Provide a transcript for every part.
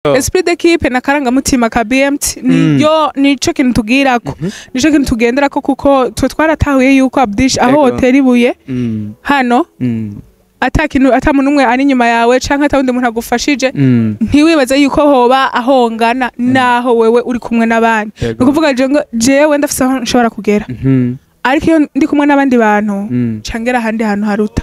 Esprit d'équipe na karangamutima ka BMT niyo, nico kintu tugirako, nico kintu tugenderako, kuko twe twaratahuye yuko Abdish aho wotera ibuye hano ata kintu, ata muntu umwe ari inyuma yawe canke ata wundi muntu agufashije, ntiwibaze yuko hoba ahongana naho wewe uri kumwe n'abandi. Ni ukuvuga je ngo jewe ndafise aho nshobora kugera, ariko iyo ndi kumwe n'abandi bantu cangera ahandi hantu haruta.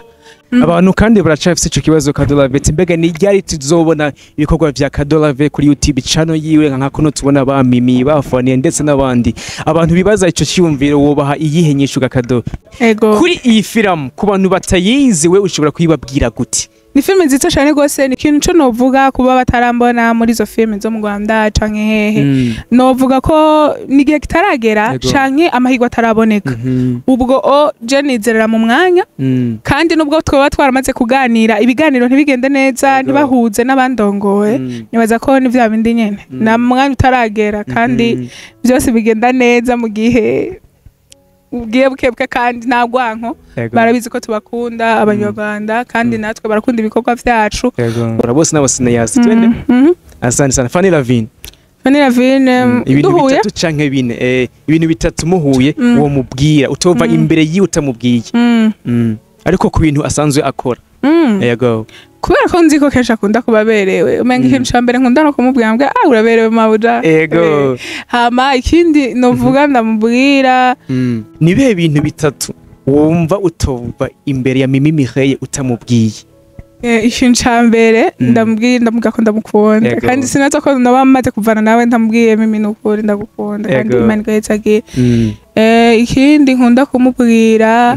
Abantu kandi baracafise ico kibazo, Kadolave, ati mbega ni ryari tuzobona ibikorwa vya Kadolave kuri YouTube channel yiwe, nka kuno tubona ba Mimi bafaniye ndetse n'abandi? Abantu bibaza ico cyiyumviro, wobaha iyihe nyishu ga Kado? Ego. Kuri iyi film, ku bantu batayizi, we ushobora kuyibabwira gute? Ni filime nziza cyane rwose. Ni ikintu co novuga kuba batarambona muri izo filime zo mu Rwanda canke hehe, novuga ko ni igihe kitaragera canke amahirwe ataraboneka. Ubwo o je nizerera mu mwanya, kandi nubwo twaba twaramaze kuganira, ibiganiro ntibigende neza, ntibahuze n'abandongoye, nibaza ko ni vya bindi nyene, na mwanya utaragera, kandi byose bigenda neza mu gihe ugiye bukebuke, kandi nta rwanko. Barabizi ko tubakunda Abanyarwanda, kandi natwe barakunda ibikorwa vyacu. Ego. Bose n'aba cinéastes, twende. Asante sana, Fanny Lavine. Fanny Lavine, Ibintu duhuye? bitatu canke bine, ibintu bitatu muhuye uwo mubwira utova imbere yiwe utamubwiye. Ariko ku bintu asanzwe akora. Yego. Kubera ko nzi ko kenshi akunda kuba aberewe, umenga ikintu ca mbere nkunda no kumubwira, mbwa: "Ah, uraberewe mabuja." Hama ikindi novuga ndamubwira, Ni ibihe bintu bitatu wumva utova imbere ya Mimi Mireille utamubwiye? Ikintu ca mbere ndamubwira, ndamubwira ko ndamukunda. Kandi sinaza ko noba maze kuvana nawe ndamubwiye: "Mimi, nukuri ndagukunda, kandi Imana igahezagira." Ikindi nkunda kumubwira,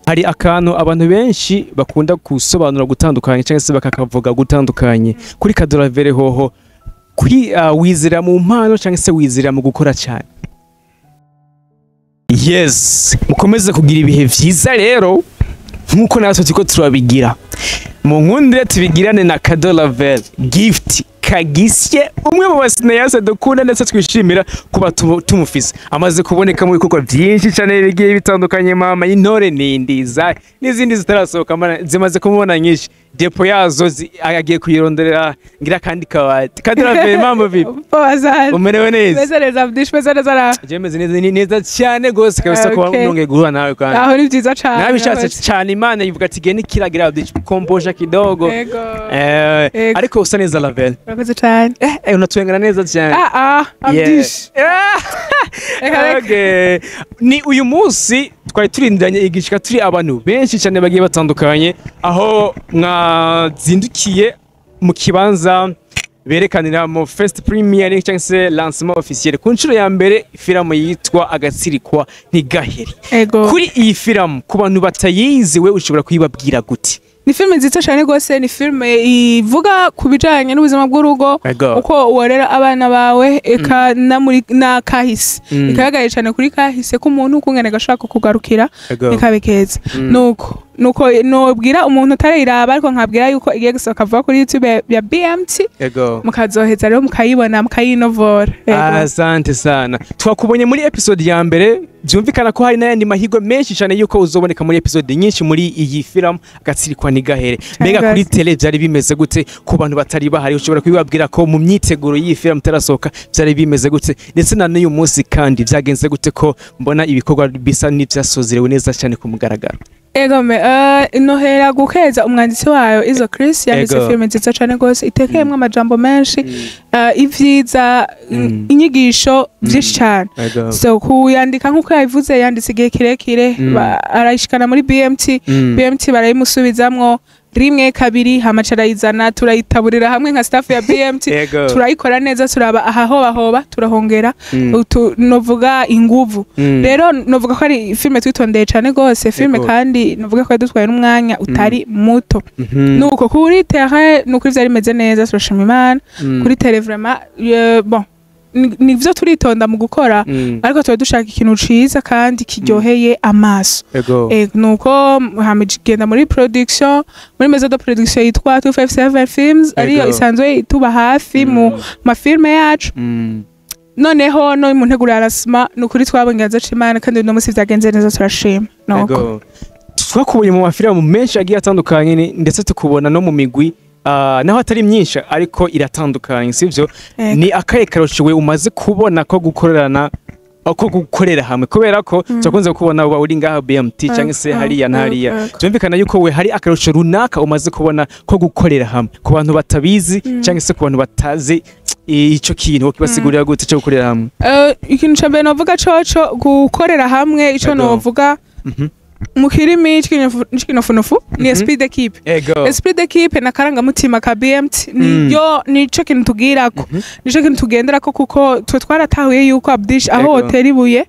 Hari akantu abantu benshi bakunda gusobanura gutandukanye cyangwa se bakakavuga gutandukanye kuri Kadoravere. Hoho kuri wizera mu mpano cyangwa se wizera mu gukora cyane? Yes, mukomeze kugira ibihe vyiza rero nkuko natwe turiko turabigira. Mu nkundire tubigirane na Kadoravere Gift Kagisye, umwe mu ba cinéastes dukunda ndetse twishimira kuba tumufise. Amaze kuboneka mu bikorwa byinshi cyane bigiye bitandukanye, mama y'intore nindiza n'izindi zitarasohoka, zimaze kumubona nyinshi, dépôt yazo agiye kuyironderera ngira kandi kabati. Kadoravere, mambo vipi? Poa sana. Umerewe neza? Meze neza, Abdish, meze neza na. Je meze neza, ni neza cyane gose kabisa kuba nongeye guhura nawe kandi. Aho ni vyiza cane. Nabishatse cyane, Imana ivuga ati geni kiragira komposha kidogo. Ego. Ego. Ariko usa neza, Lavelle. Urakoze cane. Unatwengana neza cyane. Ah ah, Abdish. Reka reka. Okay. Ni uyu munsi twari turindiranye igishika, turi abantu benshi cyane bagiye batandukanye, aho mwazindukiye mu kibanza berekanira mu first premiere cyangwa se lancement officiel ku nshuro ya mbere filamu yitwa Agatsirikwa Ntigaheri. Ego. Kuri iyi filamu, ku bantu batayizi, we ushobora kuyibabwira gute? Ni filime nziza cyane rwose. Ni filime ivuga ku bijanye n'ubuzima bw'urugo, uko worera abana bawe, eka na muri na kahise. Ikagaragaye cyane kuri kahise k'umuntu, ukungene gashaka kukugarukira ikabe keza. Nuko nobwira umuntu utarayiraba, ariko nkabwira yuko igiye gusohoka vuba kuri YouTube ya BMT. Mukazoheza rero mukayibona, mukayinovora. Ego. Asante sana. Twakubonye muri episode ya mbere, byumvikana ko hari n'ayandi mahirwe menshi cyane yuko uzoboneka muri episode nyinshi muri iyi film Agatsirikwa Ntigahere. Mbega kuri télé byari bimeze gute? Ku bantu batari bahari, ushobora kubibabwira ko mu myiteguro y'iyi film itarasohoka byari bimeze gute, ndetse na n'uyu munsi kandi byagenze gute, ko mbona ibikorwa bisa n'ibyasozerewe neza cyane ku mugaragaro? Ego me, nohera gukeza umwanditsi wayo Izo Chris, yanditse filime nziza cane gose itekeyemwo amajambo menshi, ivyiza, inyigisho vyinshi cane. So kuyandika, nk'uko yabivuze, yanditse igihe kirekire, arayishikana muri BMT. BMT barayimusubizamwo rimwe, kabiri, hama arayizana, turayitaburira hamwe nka staff ya BMT. Turayikora neza, turaba ahahobahoba, turahongera novuga inguvu. Rero novuga ko ari filime twitondeye cane gose, filime kandi novuga ko yadutwaye n'umwanya utari muto. Nuko kuri terrain nukuri vyari bimeze neza, turashima Imana. Kuri télé vraiment, bon, nivyo turitonda mu gukora, ariko tuba dushaka ikintu ciza kandi kiryoheye amaso. Nuko hama igenda muri production, muri maison de production yitwa 257 Films, ariyo isanzwe ituba hafi mu mafilme yacu. Noneho no mu nteguro ya lancement, nukuri twabonye c'Imana, kandi uno musi vyagenze neza, turashima nuko. Twakubonye mu mafilmu menshi agiye atandukanye, ndetse tukubona no mu migwi. Naho atari myinshi ariko iratandukanye, sivyo? Ego. Ni akahe karusho we umaze kubona ko gukorerana, ko gukorera hamwe? Kubera ko turakunze kubona uba uri ngaha BMT cyangwa se hariya na hariya. Byumvikana yuko we hari akarusho runaka umaze kubona ko gukorera hamwe. Ku bantu batabizi cyangwa se ku bantu batazi ico kintu, kibasigurira gute cyo gukorera hamwe? Ikintu ca mbere novuga coco, gukorera hamwe, ico novuga mu kirimi c'ikinofunofu ni esprit d'équipe. Esprit d'équipe na karangamutima ka BMT niyo, nico kintu tugirako, nico kintu tugenderako, kuko twe twaratahuye yuko Abdish aho wotera ibuye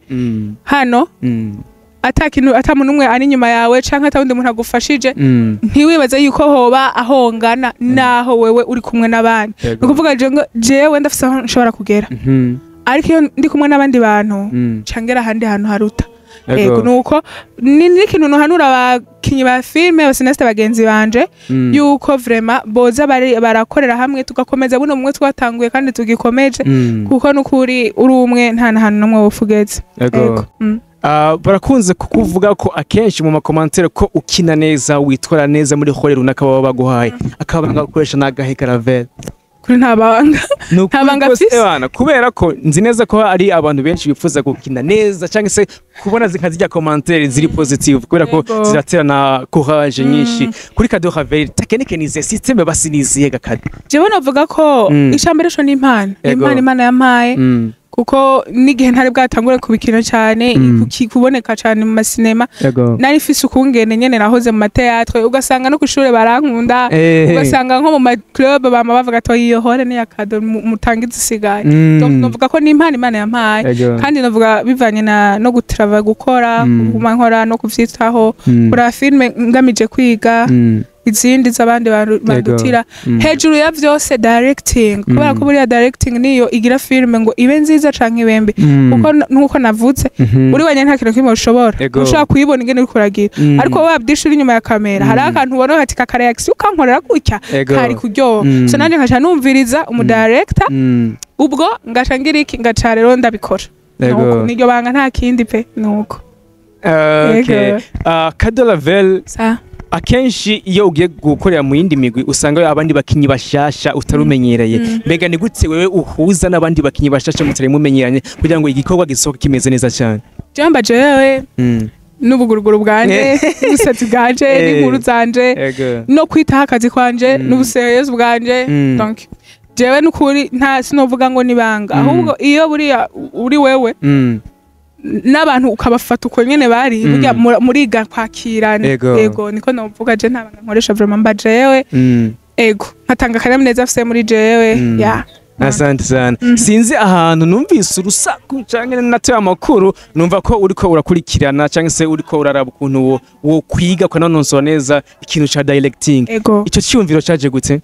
hano ata kintu, ata muntu umwe ari inyuma yawe canke ata wundi muntu agufashije, ntiwibaze yuko hoba ahongana naho wewe uri kumwe n'abandi. Ni ukuvuga je ngo jewe ndafise aho nshobora kugera, ariko iyo ndi kumwe n'abandi bantu cangera ahandi hantu haruta. Ego, nuko ni n'ikintu nohanura abakinyi ba filme, aba cinéastes bagenzi banje, yuko vraiment boza barakorera hamwe, tugakomeza buno mumwe twatanguye kandi tugikomeje, kuko nukuri uri umwe nta na hantu namwe wopfa ugeze. Ego. Barakunze kukuvuga ko akenshi mu ma commentaires ko ukina neza, witwara neza muri rôle runaka baba baguhaye. Akabanga gukoresha n'agahe, Caravelle? Kuri nta banga. Ni ukuri Nta banga rwose, mfise. ebana, kubera ko nzi neza ko hari abantu benshi bifuza gukina neza cyangwa se kubona nka zirya commentaires ziri positive, kubera ko ziratera na courage nyinshi. Kuri Cadeau Ravelle, technique nize système basi niziye gakade? Jewe novuga ko icambere co ni impano, ni impano Imana yampaye, kuko n'igihe ntari bwatangure kubikina cyane, kuboneka cyane mu masinema, nari mfise ukungene nyene nahoze mu ma théâtre, ugasanga no kw'ishure barankunda, ugasanga nko mu ma club bama bavuga ati: "Iyo rôle ni ya Cadeau, mutange izisigaye." Donc novuga ko ni impano Imana yampaye, kandi novuga bivanye na no gutrava, gukora, kuguma nkora no kuvyitaho, kuraba filme ngamije kwiga izindi z'abandi bandutira. Hejuru ya vyose, directing, kubera ko buriya directing niyo igira filme ngo ibe nziza canke ibe mbi, kuko nkuko navutse, uri wenyine nta kintu kimwe ushobora, ushobora kuyibona ingene uriko uragira, ariko wowe Abdisha uri inyuma ya kamera, hari akantu ubona ati ka reaction ukankorera gutya kari kuryoha. So nanje nkaca numviriza umu director, ubwo ngaca ngira iki, ngaca rero ndabikora. Nuko niryo banga, nta kindi pe, nuko. Okay. Ego. Cadeau Ravelle, sa akenshi iyo ugiye gukorera mu yindi migwi usanga abandi bakinyi bashasha utarumenyereye. Mbega ni gute wewe uhuza n'abandi bakinyi bashasha mutari mumenyeranye kugira ngo igikorwa gisohoke kimeze neza cyane? Jamba jewe n'ubuguruguru bwanje, n'ubusatsi bwanje, n'inkuru zanje, no kwitaho akazi kwanje, n'ubu sérieux bwanje. Donc jewe n'ukuri nta sinovuga ngo nibanga, ahubwo iyo buriya uri wewe n'abantu ukabafata uko nyene bari, burya muriga kwakirana. Ego, niko novuga, je nta banga nkoresha vraiment, mba jewe. Ego, nkatanga akanyamuneza afise muri jewe. Ya. Asante sana. Sinzi ahantu numvise urusaku canke natoye amakuru, numva ko uriko urakurikirana canke se uriko uraraba ukuntu wo kwiga ukanonosora neza ikintu ca directing. Ego. Ico cyumviro caje gute?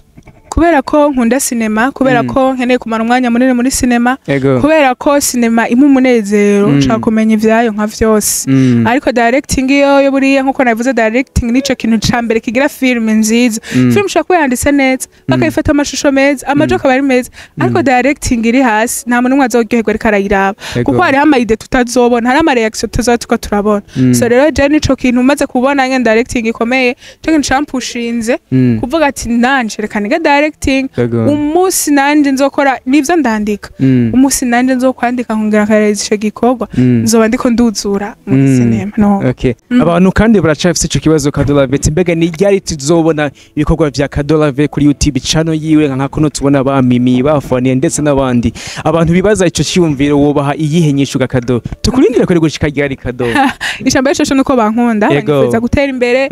Kubera ko nkunda sinema, kubera ko nkeneye kumara umwanya munini muri sinema, kubera ko sinema impa umunezero, nshaka kumenya ivyayo nka vyose. Ariko directing yo buriya nkuko nabivuze, directing nico kintu ca mbere kigira film nziza. Film ushobora kuba yanditse neza, bakayifata amashusho meza, amajwi akaba ari meza, ariko directing iri hasi, nta muntu n'umwe azoryoherwa ariko arayiraba, kuko hariho ama idées tutazobona, hariho ama reaction tutazoba turiko turabona. So rero je nico kintu umaze kubona nyene directing ikomeye, ico kintu campushinze kuvuga ati nanje reka nige directing. Umunsi nanje nzokora nivyo ndandika, umunsi nanje nzokwandika nkongera nkahereza ico gikorwa, nzoba ndiko nduzura muri sinema no. Okay. Abantu kandi baracafise ico kibazo, Cadeau Ravelle, mbega ni ryari tuzobona ibikorwa vya Cadeau Ravelle kuri YouTube channel yiwe nka kuno tubona ba Mimi bafaniye ndetse n'abandi? Abantu bibaza ico cyumviro, wobaha iyihe nyishu ga Cadeau? Tukurindira kuri gushika ryari, Cadeau? Ijambo rico nuko bankunda, banyifuza gutera imbere,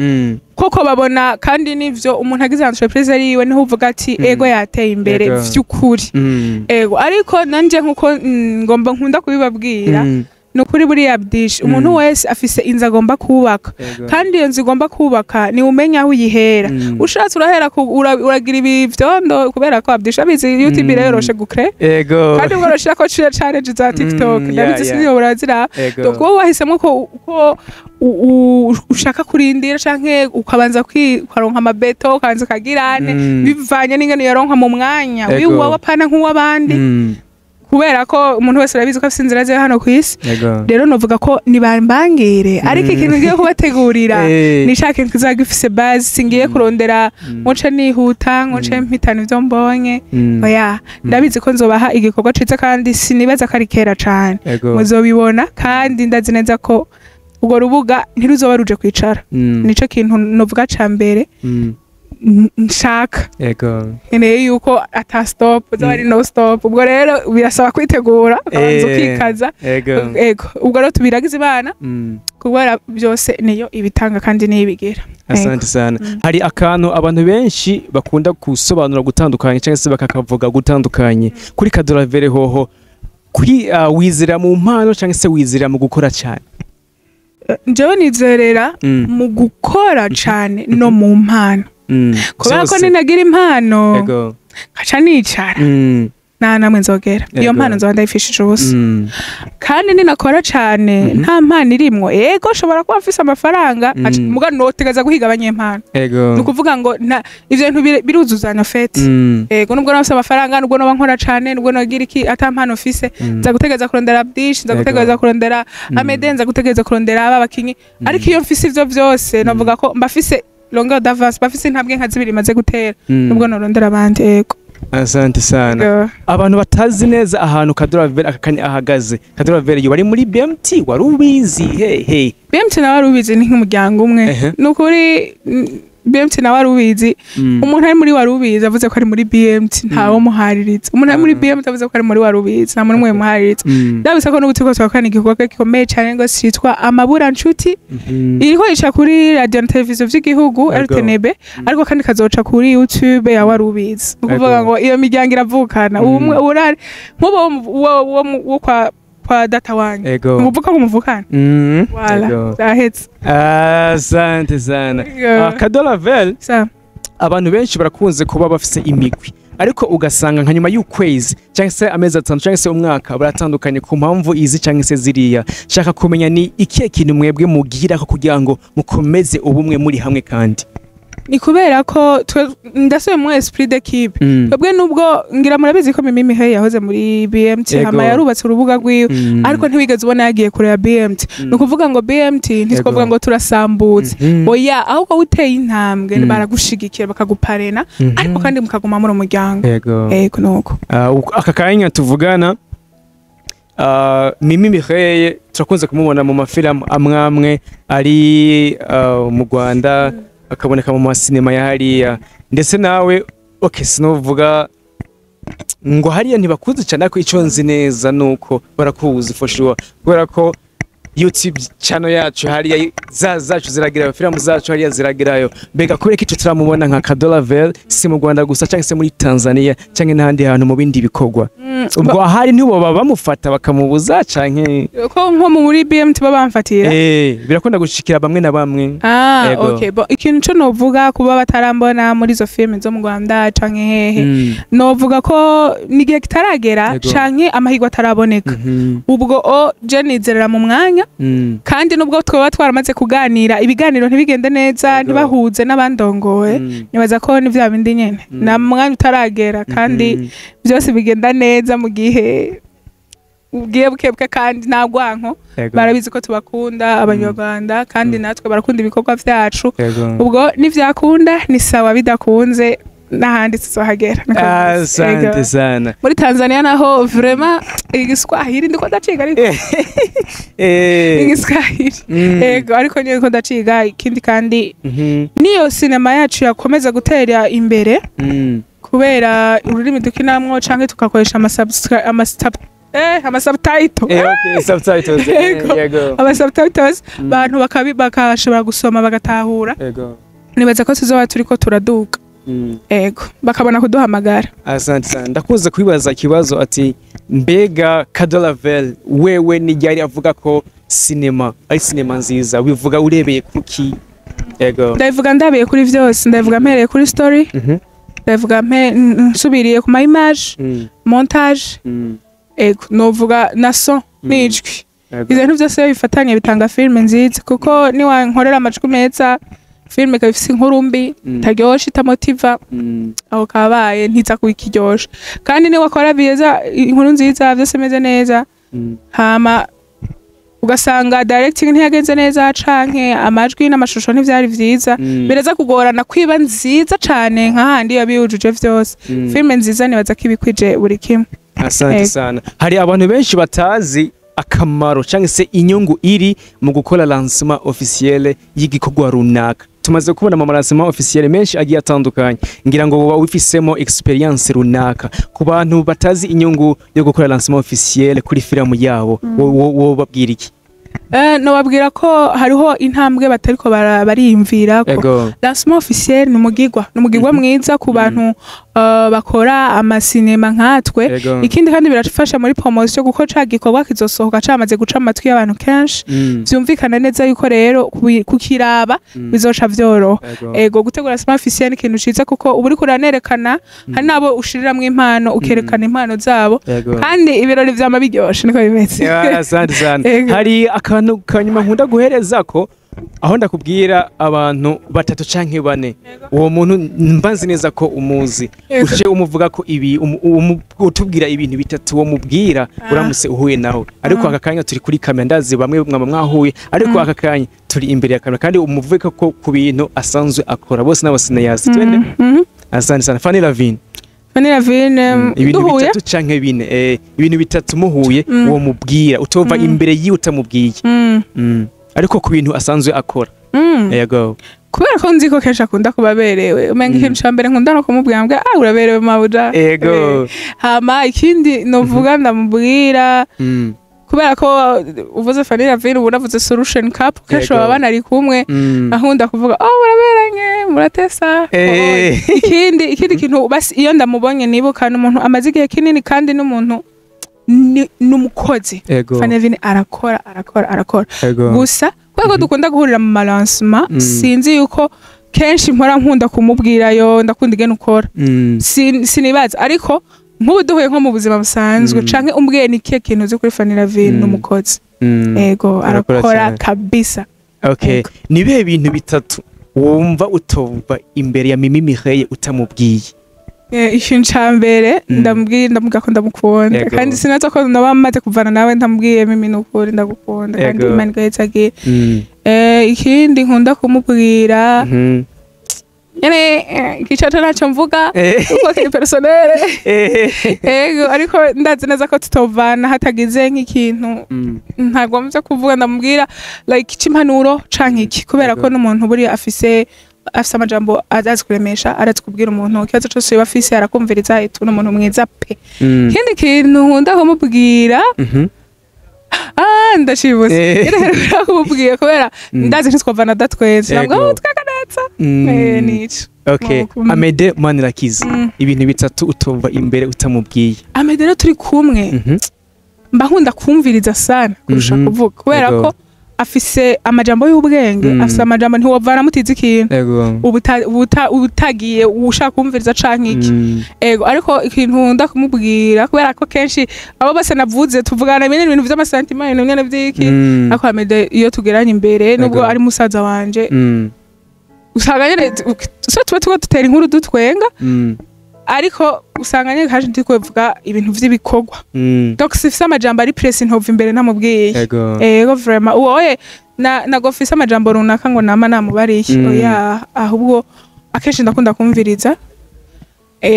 koko babona kandi nivyo, umuntu agize entreprise yiwe niho uvuga ati ego, yateye imbere vy'ukuri. Ego, ariko nanje nkuko ngomba nkunda kubibabwira, ni ukuri buriya bdish umuntu wese afise inzu agomba kubaka, kandi iyo nzu igomba kubaka ni umenya aho uyihera. Ushatse urahera uragira ibi vyondo, kubera ko abdisha abizi YouTube irayoroshe gukre, kandi bworoshe ko challenge za TikTok, ndabizi, sinzi urazira. Donc wowe wahisemo ko ushaka kurindira canke ukabanza ukaronka amabeto, ukabanza ukagirane, bivanye n'ingene uyaronka mu mwanya wiwawe, apana nk'uw'abandi. Kubera ko umuntu wese arabizi ko afise inzira ziwe hano ku isi. Rero novuga ko nibambangire, ariko ikintu ngiye kubategurira ni ca kintu kizaba gifise base. Singiye kurondera nce nihuta, ngo nce mpitana ivyo mbonye. Oya, ndabizi ko nzobaha igikorwa ciza, kandi sinibaza ko ari kera cane muzobibona, kandi ndazi neza ko urwo rubuga ntiruzoba ruje kwicara. Nico kintu novuga ca mbere nshaka. Nkeneye yuko ata stop, uzaba ari no stop. Ubwo rero birasaba kwitegura, ukabanza ukikaza. Ego, ubwo rero tubiragize Imana, kubera byose niyo ibitanga kandi niyo ibigira. Asante sana. Hari akantu abantu benshi bakunda gusobanura gutandukanye cyangwa se bakakavuga gutandukanye kuri Cadolavere. Hoho kuri wizera mu mpano cyangwa se wizera mu gukora cyane? Njyewe nizerera mu gukora cane no mu mpano, kubera ko Zose. ninagira impano nkaca nicara, nta namwe nzogera iyo mpano nzoba ndayifishije ubusa. Kandi ninakora cane nta mpano irimwo, ego nshobora kuba mfise amafaranga, muga notegeza guhiga abanyempano. Ni ukuvuga ngo ivyo bintu biruzuzanya en fait. Ego, nubwo nafise amafaranga, nubwo noba nkora cane, nubwo nogira iki, ata mpano mfise, nza gutegereza kurondera Abdish, nza gutegereza kurondera Amede, nza gutegereza kurondera aba bakinyi. Ariko iyo mfise ivyo vyose, navuga ko mbafise longueur d'avance, mbafise intambwe nka zibiri maze gutera, nubwo norondera abandi. Ego. Asante sana. Ego. Abantu batazi neza ahantu Cadolavere aka kanya ahagaze, Cadolavere yo bari muri BMT, wari ubizi he he? BMT nawe wari ubizi, ni nk'umuryango umwe. Ni ukuri, BMT nawe wari ubizi. Umuntu ari muri wari ubizi avuze ko ari muri BMT, ntawe muhaririza. Umuntu ari muri BMT avuze ko ari muri wari ubizi, nta muntu umwe muhaririza. Ndabisa ko n'ubu turiko turakorana igikorwa gikomeye cane ngo citwa Amabura Nshuti, iriko ica kuri radio na televiziyo vy'igihugu, RTNB, ariko kandi kazoca kuri YouTube ya wari ubizi. Ni ukuvuga ngo iyo miryango iravukana. Umwe urari nk'ubu wo kwa data wanyu, muvuka ko muvukana. Voilà, zahetse. Asante sana. Ego. Cadolavere, Sa. abantu benshi barakunze kuba bafise imigwi, ariko ugasanga nka nyuma y'ukwezi cyangwa se amezi 5 cyangwa se umwaka baratandukanye ku mpamvu izi cyangwa se ziriya. Shaka kumenya ni ikihe kintu mwebwe mugira ko kugira ngo mukomeze ubumwe muri hamwe kandi? Ni kubera ko ndasubiye mu esprit d'équipe. Twebwe nubwo ngira murabizi ko Mimi Mihaye yahoze muri BMT, hama yarubatse urubuga rwiwe, ariko ntiwigeze ubona yagiye kure ya BMT. Ni ukuvuga ngo BMT ntitwavuga ngo turasambutse, oya, ahubwo uteye intambwe baragushigikira, bakaguparena, ariko kandi mukaguma muri umuryango. Ego, nuko. Aka kanya tuvugana, Mimi Mihaye turakunze kumubona mu mafilmu amwamwe ari mu Rwanda, akaboneka mu masinema ya hariya. Ndetse nawe, okay, sinovuga ngo hariya ntibakuzi cyane, ariko icyo nzi neza nuko barakuzi for sure, kubera ko YouTube channel yacu hariya zacu ziragerayo, filamu zacu hariya ziragerayo. Mbega kubera ko ico turamubona nka Cadolavere si mu Rwanda gusa, cyangwa se muri Tanzania cyangwa n'ahandi hantu mu bindi bikorwa, ubwo ahari ntibo baba bamufata bakamubuza canke? Ko nko muri BMT baba bamfatira? Birakunda gushikira bamwe na bamwe. Ah, okay. Bo ikintu co novuga, kuba batarambona muri izo filime zo mu Rwanda canke hehe, novuga ko n'igihe kitaragera canke amahirwe ataraboneka. Ubwo o je nizerera mu mwanya, kandi nubwo twaba twaramaze kuganira, ibiganiro ntibigende neza, ntibahuze n'abandongoye, nibaza ko ni vya bindi nyene, na mwanya utaragera, kandi byose bigenda neza mu gihe ugiye bukebuke, kandi nta rwanko. Barabizi ko tubakunda Abanyarwanda, kandi natwe barakunda ibikorwa vyacu. Ubwo nivyakunda ni sawa, bidakunze n'ahandi tuzohagera. Niko bimeze. Asante sana. Muri Tanzania naho vraiment igiswahili ndiko ndaciga, ariko igiswahili, ego, ariko niyo ndiko ndaciga. Ikindi kandi, niyo sinema yacu yakomeza gutera imbere, kubera ururimi dukinamwo canke tugakoresha ama subtitle. Okay, subtitles. Yego. Ama subtitles, abantu bakashobora gusoma bagatahura. Nibaza ko tuzoba turiko turaduka. Ego, bakabona kuduhamagara. Asante sana. Ndakunze kwibaza ikibazo ati mbega Cadolavere wewe ni ryari avuga ko sinema ari sinema nziza? Wivuga urebeye kuki? Yego. Ndabivuga ndabiye kuri vyose. Ndabivuga mpereye kuri story, ndabivuga nsubiriye ku ma image, montage, ego, novuga na son n'ijwi. Ivyo bintu vyose iyo bifatanye bitanga filime nziza, kuko niwankorera amajwi meza Filime ikaba ifise inkuru mbi, itaryoshe, itamotiva, aho kabaye, ntiza kuba ikiryoshe. Kandi niba wakora byiza, inkuru nziza, vyose bimeze neza, hama ugasanga directing ntiyagenze neza canke amajwi n'amashusho ntivyari vyiza, biraza kugorana kwiba nziza cane nka handi yabiyujuje vyose. Filime nziza nibaza ko ibikwije buri kimwe. Asante Ego. sana. Hari abantu benshi batazi akamaro cyangwa se inyungu iri mu gukora lancement officiel y'igikorwa runaka. Tumaze kubona ama lancement officiel menshi agiye atandukanye, ngira ngo woba wifisemo experience runaka. Ku bantu batazi inyungu yo gukora lancement officiel kuri filamu yabo, wo babwira iki? Nobabwira ko hariho intambwe batariko bariyumvira ko lancement officiel ni umugirwa mwiza ku bantu bakora amasinema nkatwe. Ikindi kandi, birafasha muri promotion, kuko ca gikorwa kizosohoka camaze guca amatwi y'abantu kenshi. Vyumvikana neza yuko rero kukiraba bizoca vyoroha. Ego, gutegura lancement officiel ni ikintu ciza, kuko uba uriko uranerekana, hari n'abo ushiriramwo impano, ukerekana impano zabo. Kandi ibirori vyama biryoshe, niko bimeze. Yeah, asante sana. Ego. Hari akantu kanyuma nkunda guhereza ko aho ndakubwira abantu batatu canke bane, uwo muntu mbanzi neza ko umuzi. Uje umuvuga ko ibi utubwira ibintu bitatu wo mubwira uramutse uhuye nawe. Ariko aka kanya turi kuri kamera, ndazi bamwe mwaba mwahuye, ariko aka kanya turi imbere ya kamera, kandi umuvuge ko ku bintu asanzwe akora, bose n'aba cinéastes. Twende. Asante sana, Fanny Lavine. Fanny Lavine, Ibintu duhuye? bitatu canke bine, ibintu bitatu muhuye uwo mubwira, utova imbere yiwe utamubwiye. Ariko ku bintu asanzwe akora. Yego. Kubera ko nzi ko kenshi akunda kuba aberewe, umenga ikintu ca mbere nkunda no kumubwira, mbwira: "Ah, uraberewe mabuja." Ego. Hama ikindi novuga ndamubwira, kubera ko uvuze Fanny Lavine ubu navuze Solution Cup, kenshi baba banari kumwe, aho kuvuga: "Oh, muraberanye, muratesa." Ikindi kintu basi, iyo ndamubonye nibuka, ni umuntu amaze igihe kinini kandi n'umuntu n'umukozi. Fanny Lavine arakora, arakora, arakora. Gusa kubera ko dukunda guhurira mu ma lancement, sinzi yuko kenshi mpora nkunda kumubwira: "Yo, ndakunda ingene ukora." Sinibaza, ariko nk'ubu duhuye nko mu buzima busanzwe, canke umbwiye ni ikihe kintu uzi kuri Fanny Lavine, n'umukozi. Ego. Arakora Arakora cyane. kabisa. Okay. Ego. Ni ibihe bintu bitatu wumva utova imbere ya Mimi Mireille utamubwiye? Ikintu ca mbere ndamubwiye, ndamubwira ko ndamukunda. Kandi sinaza ko noba maze kuvana nawe ntamubwiye: "Mimi, nukuri ndagukunda kandi Imana igahetsagiye." Ikindi nkunda kumubwira, nyene igicaca ntacyo mvuga kuko kiri personnel. Ego, ariko ndazi neza ko tutovana hatagize nk'ikintu ntagombye kuvuga ndamubwira, like c'impanuro canke iki, kubera ko n'umuntu buriya afise amajambo azi kuremesha, arazi kubwira umuntu ikibazo cose yoba afise, arakumviriza itu, n'umuntu mwiza pe. Ikindi kintu nkunda kumubwira, ah, ndashibutse. Rero kumubwira, kubera ndazi ntitwovana datwenze, ntabwo tweka neza. Nico. Okay. Maboko. Amede Manirakiza, ibintu bitatu utova imbere utamubwiye. Amede rero turi kumwe, mba nkunda kumviriza sana kurusha kuvuga, kubera ko afise amajambo y'ubwenge, afise amajambo ntiwovana mutize ikintu. Ubutagiye ushaka kumviriza canke iki. Ego, ariko ikintu nkunda kumubwira, kubera ko kenshi abo bose navuze tuvugana ibindi bintu vy'ama sentiments, ibintu nyene vy'iki, ariko Amede iyo tugeranye imbere, nubwo ari musaza wanje, usanga nyene so tuba tuba dutera inkuru, dutwenga, ariko usanga nyene kaje ndi kuvuga ibintu vy'ibikorwa. Donc sifise amajambo ari précis ntova imbere ntamubwiye. Ego, vraiment, uwoye na nago fise amajambo runaka ngo nama namubariye. Oya, ahubwo akenshi ndakunda kumviriza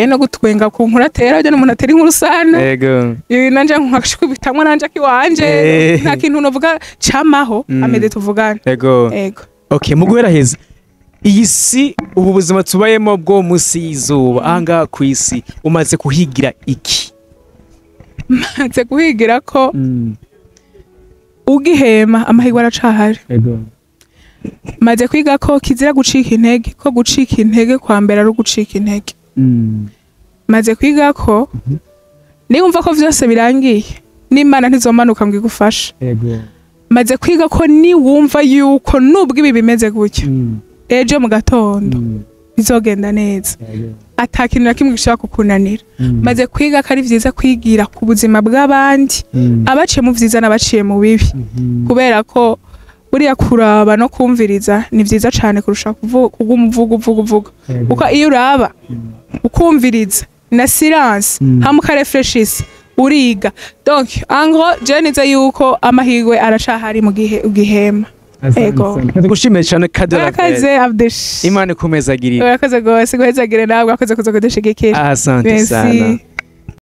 no gutwenga ku nkuru atera, ujya n'umuntu atera inkuru sana. Nanje nkashukubitamwo nanje akiwanje. Nta kintu novuga camaho. Amede tuvugana. Ego. Okay, mu guheraheza, iyi si, ubu buzima tubayemo bwo munsi y'izuba ahangaha ku isi, umaze kuhigira iki? Maze guhigira ko ugihema amahirwe aracahari. Maze kwiga ko kizira gucika intege, ko gucika intege kwa mbere ari ugucika intege. Maze kwiga ko niwumva ko vyose birangiye, n'Imana ntizomanuka ngo igufashe. Maze kwiga ko niwumva yuko nubwo ibi bimeze gutya, ejo mu gatondo bizogenda neza, ata kintu na kimwe gishobora kukunanira. Maze kwiga ko ari vyiza kwigira ku buzima bw'abandi, abaciye mu vyiza n'abaciye mu bibi, kubera ko Buriya kuraba no kumviriza ni vyiza cane kurusha kuguma uvuga, uvuga, uvuga, kuko iyo uraba, ukumviriza na silence, hamwe ukarefreshisa, uriga. Donc en gros, je nize yuko amahirwe aracahari mu gihe ugihema. Ego. Ndagushimiye cyane, Kado Label. Urakoze, Abdish. Imana ikomeza agirira. Urakoze gose, guhezagire nawe, urakoze kuza kudushigikira. Asante Merci. sana.